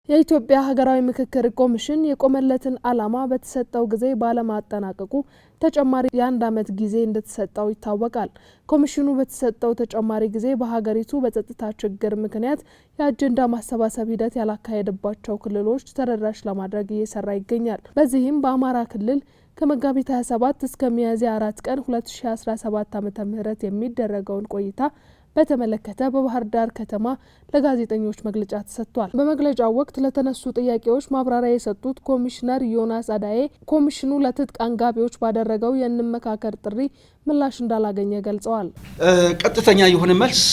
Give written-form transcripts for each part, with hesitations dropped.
የኢትዮጵያ ሀገራዊ ምክክር ኮሚሽን የቆመለትን ዓላማ በተሰጠው ጊዜ ባለማጠናቀቁ ተጨማሪ የ1 ዓመት ጊዜ እንደተሰጠው ይታወቃል። ኮሚሽኑ በተሰጠው ተጨማሪ ጊዜ በሀገሪቱ በጸጥታ ችግር ምክንያት የአጀንዳ ማሰባሰብ ሂደት ያላካሄደባቸው ክልሎች ተደራሽ ለማድረግ እየሰራ ይገኛል። በዚህም በአማራ ክልል ከመጋቢት 27 እስከ ሚያዝያ 4 ቀን 2017 ዓ.ም የሚደረገውን ቆይታ በተመለከተ በባህር ዳር ከተማ ለጋዜጠኞች መግለጫ ተሰጥቷል። በመግለጫው ወቅት ለተነሱ ጥያቄዎች ማብራሪያ የሰጡት ኮሚሽነር ዮናስ አዳዬ ኮሚሽኑ ለትጥቅ አንጋቢዎች ባደረገው የእንመካከር ጥሪ ምላሽ እንዳላገኘ ገልጸዋል። ቀጥተኛ የሆነ መልስ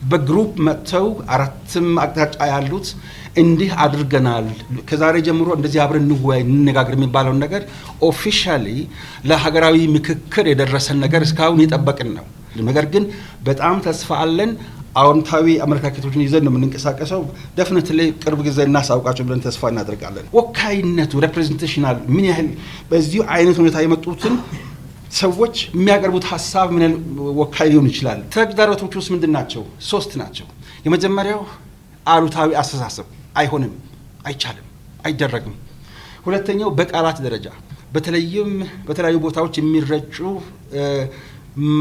በ group መጥተው አራትም አቅጣጫ ያሉት እንዲህ አድርገናል፣ ከዛሬ ጀምሮ እንደዚህ አብረን እንወያይ፣ እንነጋገር የሚባለውን ነገር officially ለሀገራዊ ምክክር የደረሰን ነገር እስካሁን የጠበቅን ነው። ነገር ግን በጣም ተስፋ አለን። አዎንታዊ አመለካከቶችን ይዘን ነው የምንንቀሳቀሰው። Definitely ቅርብ ጊዜ እናሳውቃቸው ብለን ተስፋ እናደርጋለን። ወካይነቱ representational ምን ያህል በዚሁ አይነት ሁኔታ የመጡትን ሰዎች የሚያቀርቡት ሀሳብ ምን ያህል ወካይ ሊሆን ይችላል? ተግዳሮቶች ውስጥ ምንድን ናቸው? ሶስት ናቸው። የመጀመሪያው አሉታዊ አስተሳሰብ፣ አይሆንም፣ አይቻልም፣ አይደረግም። ሁለተኛው በቃላት ደረጃ በተለይም በተለያዩ ቦታዎች የሚረጩ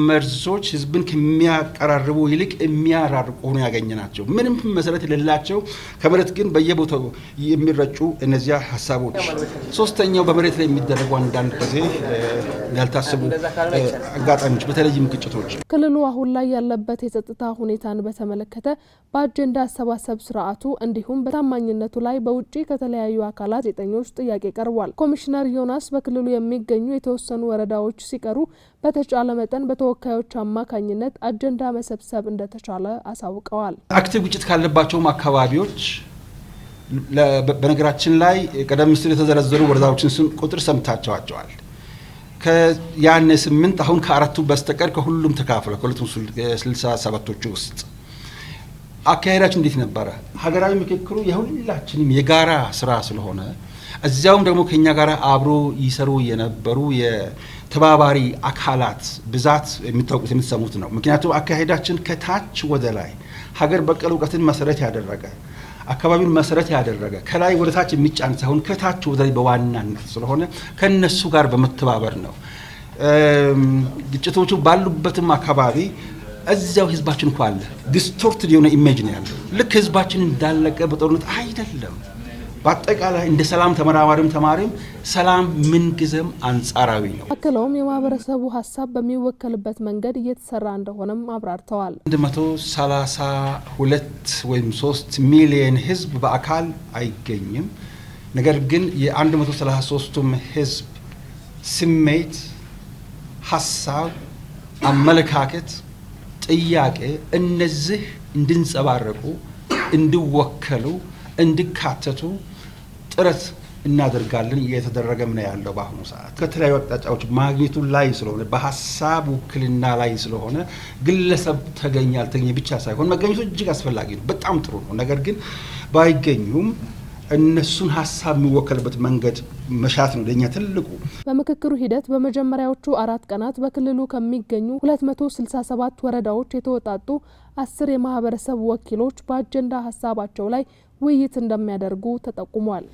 መርዞች ህዝብን ከሚያቀራርቡ ይልቅ የሚያራርቁ ሆኖ ያገኘ ናቸው። ምንም መሰረት የሌላቸው ከመሬት ግን በየቦታው የሚረጩ እነዚያ ሀሳቦች። ሶስተኛው በመሬት ላይ የሚደረጉ አንዳንድ ጊዜ ያልታሰቡ አጋጣሚዎች፣ በተለይም ግጭቶች። ክልሉ አሁን ላይ ያለበት የጸጥታ ሁኔታን በተመለከተ በአጀንዳ አሰባሰብ ስርዓቱ እንዲሁም በታማኝነቱ ላይ በውጭ ከተለያዩ አካላት ጋዜጠኞች ጥያቄ ቀርቧል። ኮሚሽነር ዮናስ በክልሉ የሚገኙ የተወሰኑ ወረዳዎች ሲቀሩ በተቻለ መጠን በተወካዮች አማካኝነት አጀንዳ መሰብሰብ እንደተቻለ አሳውቀዋል። Active ግጭት ካለባቸውም አካባቢዎች፣ በነገራችን ላይ ቀደም ሲል የተዘረዘሩ ወረዳዎችን ስም ቁጥር ሰምታቸዋቸዋል። ያኔ ስምንት፣ አሁን ከአራቱ በስተቀር ከሁሉም ተካፍለ ከሁለቱም 67ቶቹ ውስጥ አካሄዳችን እንዴት ነበረ? ሀገራዊ ምክክሩ የሁላችንም የጋራ ስራ ስለሆነ እዚያውም ደግሞ ከኛ ጋር አብሮ ይሰሩ የነበሩ የተባባሪ አካላት ብዛት የምታውቁት የምትሰሙት ነው። ምክንያቱም አካሄዳችን ከታች ወደ ላይ ሀገር በቀል እውቀትን መሰረት ያደረገ፣ አካባቢውን መሰረት ያደረገ፣ ከላይ ወደ ታች የሚጫን ሳይሆን ከታች ወደ ላይ በዋናነት ስለሆነ ከነሱ ጋር በመተባበር ነው። ግጭቶቹ ባሉበትም አካባቢ እዚያው ህዝባችን እኮ አለ። Distorted የሆነ image ነው ያለው። ልክ ህዝባችን እንዳለቀ በጦርነት አይደለም። በአጠቃላይ እንደ ሰላም ተመራማሪም ተማሪም ሰላም ምንጊዜም አንጻራዊ ነው። አክለውም የማህበረሰቡ ሀሳብ በሚወከልበት መንገድ እየተሰራ እንደሆነም አብራርተዋል። 132 ወይም 3 ሚሊየን ህዝብ በአካል አይገኝም። ነገር ግን የ133ቱም ህዝብ ስሜት፣ ሀሳብ፣ አመለካከት፣ ጥያቄ እነዚህ እንዲንጸባረቁ፣ እንዲወከሉ፣ እንዲካተቱ ጥረት እናደርጋለን። እየተደረገም ነው ያለው። በአሁኑ ሰዓት ከተለያዩ አቅጣጫዎች ማግኘቱ ላይ ስለሆነ፣ በሀሳብ ውክልና ላይ ስለሆነ፣ ግለሰብ ተገኘ አልተገኘ ብቻ ሳይሆን መገኘቱ እጅግ አስፈላጊ ነው። በጣም ጥሩ ነው። ነገር ግን ባይገኙም እነሱን ሀሳብ የሚወከልበት መንገድ መሻት ነው ለእኛ ትልቁ። በምክክሩ ሂደት በመጀመሪያዎቹ 4 ቀናት በክልሉ ከሚገኙ 267 ወረዳዎች የተወጣጡ 10 የማህበረሰብ ወኪሎች በአጀንዳ ሀሳባቸው ላይ ውይይት እንደሚያደርጉ ተጠቁሟል።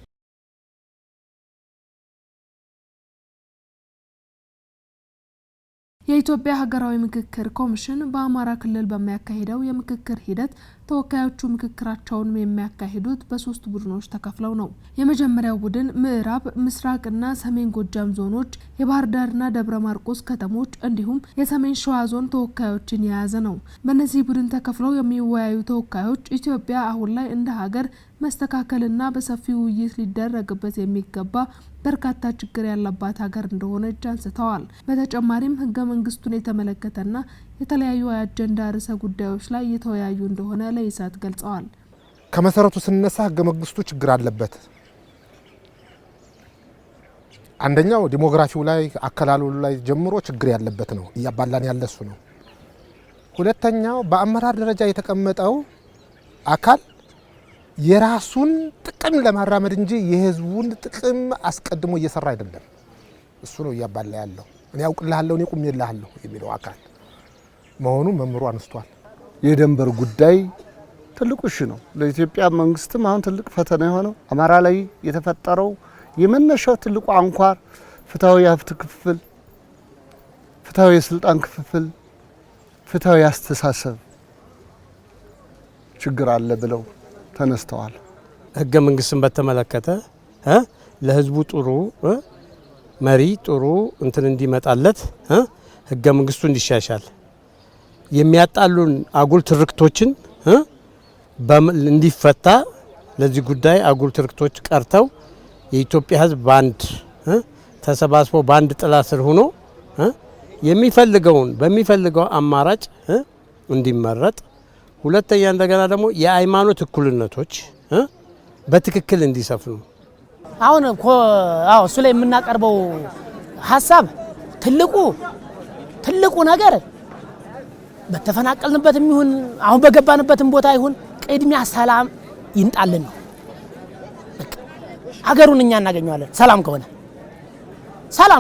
የኢትዮጵያ ሀገራዊ ምክክር ኮሚሽን በአማራ ክልል በሚያካሂደው የምክክር ሂደት ተወካዮቹ ምክክራቸውን የሚያካሂዱት በሶስት ቡድኖች ተከፍለው ነው። የመጀመሪያው ቡድን ምዕራብ፣ ምስራቅና ሰሜን ጎጃም ዞኖች፣ የባህር ዳርና ደብረ ማርቆስ ከተሞች እንዲሁም የሰሜን ሸዋ ዞን ተወካዮችን የያዘ ነው። በእነዚህ ቡድን ተከፍለው የሚወያዩ ተወካዮች ኢትዮጵያ አሁን ላይ እንደ ሀገር መስተካከልና በሰፊው ውይይት ሊደረግበት የሚገባ በርካታ ችግር ያለባት ሀገር እንደሆነች አንስተዋል። በተጨማሪም ህገ መንግስቱን የተመለከተና የተለያዩ የአጀንዳ ርዕሰ ጉዳዮች ላይ እየተወያዩ እንደሆነ ለኢሳት ገልጸዋል። ከመሰረቱ ስንነሳ ህገ መንግስቱ ችግር አለበት። አንደኛው demography ው ላይ አከላለሉ ላይ ጀምሮ ችግር ያለበት ነው፣ እያባላን ያለ እሱ ነው። ሁለተኛው በአመራር ደረጃ የተቀመጠው አካል የራሱን ጥቅም ለማራመድ እንጂ የህዝቡን ጥቅም አስቀድሞ እየሰራ አይደለም። እሱ ነው እያባላ ያለው። እኔ አውቅልሃለሁ፣ እኔ ቁሜልሃለሁ የሚለው አካል መሆኑ መምህሩ አንስቷል። የደንበር ጉዳይ ትልቁ እሺ ነው። ለኢትዮጵያ መንግስትም አሁን ትልቅ ፈተና የሆነው አማራ ላይ የተፈጠረው የመነሻው ትልቁ አንኳር ፍትሐዊ የሀብት ክፍፍል፣ ፍትሐዊ የስልጣን ክፍፍል፣ ፍትሐዊ የአስተሳሰብ ችግር አለ ብለው ተነስተዋል። ህገ መንግስትን በተመለከተ ለህዝቡ ጥሩ መሪ፣ ጥሩ እንትን እንዲመጣለት ህገ መንግስቱ እንዲሻሻል፣ የሚያጣሉን አጉል ትርክቶችን እንዲፈታ፣ ለዚህ ጉዳይ አጉል ትርክቶች ቀርተው የኢትዮጵያ ህዝብ በአንድ ተሰባስቦ በአንድ ጥላ ስር ሆኖ የሚፈልገውን በሚፈልገው አማራጭ እንዲመረጥ፣ ሁለተኛ እንደገና ደግሞ የሃይማኖት እኩልነቶች በትክክል እንዲሰፍኑ። አሁን አዎ እሱ ላይ የምናቀርበው ሀሳብ ትልቁ ትልቁ ነገር በተፈናቀልንበትም ይሁን አሁን በገባንበትም ቦታ ይሁን ቅድሚያ ሰላም ይምጣልን ነው። በቃ ሀገሩን እኛ እናገኘዋለን። ሰላም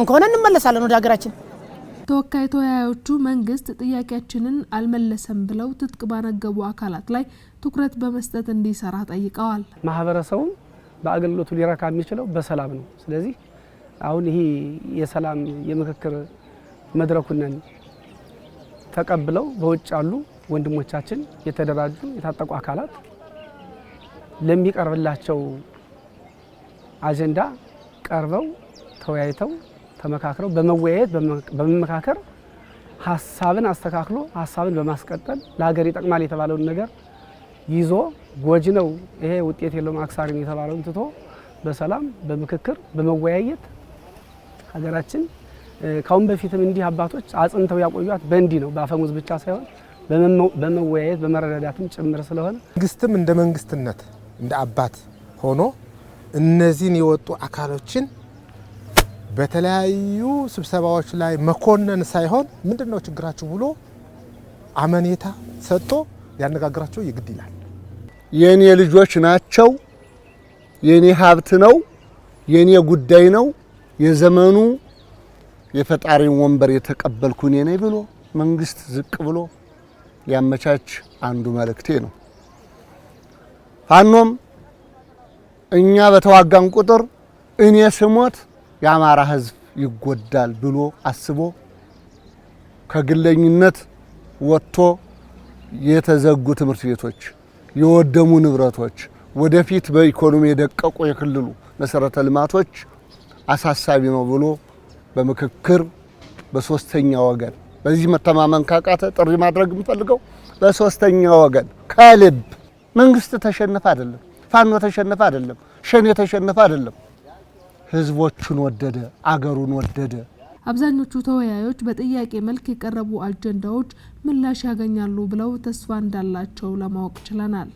ከሆነ እንመለሳለን ወደ ሀገራችን። ተወካይ ተወያዮቹ መንግስት ጥያቄያችንን አልመለሰም ብለው ትጥቅ ባነገቡ አካላት ላይ ትኩረት በመስጠት እንዲሰራ ጠይቀዋል። ማህበረሰቡም በአገልግሎቱ ሊረካ የሚችለው በሰላም ነው። ስለዚህ አሁን ይሄ የሰላም የምክክር መድረኩንን ተቀብለው በውጭ ያሉ ወንድሞቻችን የተደራጁ የታጠቁ አካላት ለሚቀርብላቸው አጀንዳ ቀርበው ተወያይተው ተመካክረው፣ በመወያየት በመመካከር ሀሳብን አስተካክሎ ሀሳብን በማስቀጠል ለሀገር ይጠቅማል የተባለውን ነገር ይዞ፣ ጎጂ ነው፣ ይሄ ውጤት የለውም፣ አክሳሪ ነው የተባለውን ትቶ በሰላም በምክክር በመወያየት ሀገራችን ካሁን በፊትም እንዲህ አባቶች አጽንተው ያቆዩት በእንዲህ ነው። በአፈሙዝ ብቻ ሳይሆን በመወያየት በመረዳዳትም ጭምር ስለሆነ። መንግስትም እንደ መንግስትነት እንደ አባት ሆኖ እነዚህን የወጡ አካሎችን በተለያዩ ስብሰባዎች ላይ መኮነን ሳይሆን ምንድን ነው ችግራችሁ ብሎ አመኔታ ሰጥቶ ሊያነጋግራቸው የግድ ይላል። የኔ ልጆች ናቸው፣ የኔ ሀብት ነው፣ የኔ ጉዳይ ነው፣ የዘመኑ የፈጣሪን ወንበር የተቀበልኩ እኔ ነኝ ብሎ መንግስት ዝቅ ብሎ ሊያመቻች አንዱ መልእክቴ ነው። ፋኖም እኛ በተዋጋን ቁጥር እኔ ስሞት የአማራ ሕዝብ ይጎዳል ብሎ አስቦ ከግለኝነት ወጥቶ የተዘጉ ትምህርት ቤቶች፣ የወደሙ ንብረቶች፣ ወደፊት በኢኮኖሚ የደቀቁ የክልሉ መሰረተ ልማቶች አሳሳቢ ነው ብሎ በምክክር በሶስተኛ ወገን፣ በዚህ መተማመን ካቃተ ጥሪ ማድረግ የምፈልገው በሶስተኛ ወገን ከልብ መንግስት ተሸነፈ አይደለም፣ ፋኖ ተሸነፈ አይደለም፣ ሸኔ ተሸነፈ አይደለም፣ ህዝቦቹን ወደደ፣ አገሩን ወደደ። አብዛኞቹ ተወያዮች በጥያቄ መልክ የቀረቡ አጀንዳዎች ምላሽ ያገኛሉ ብለው ተስፋ እንዳላቸው ለማወቅ ችለናል።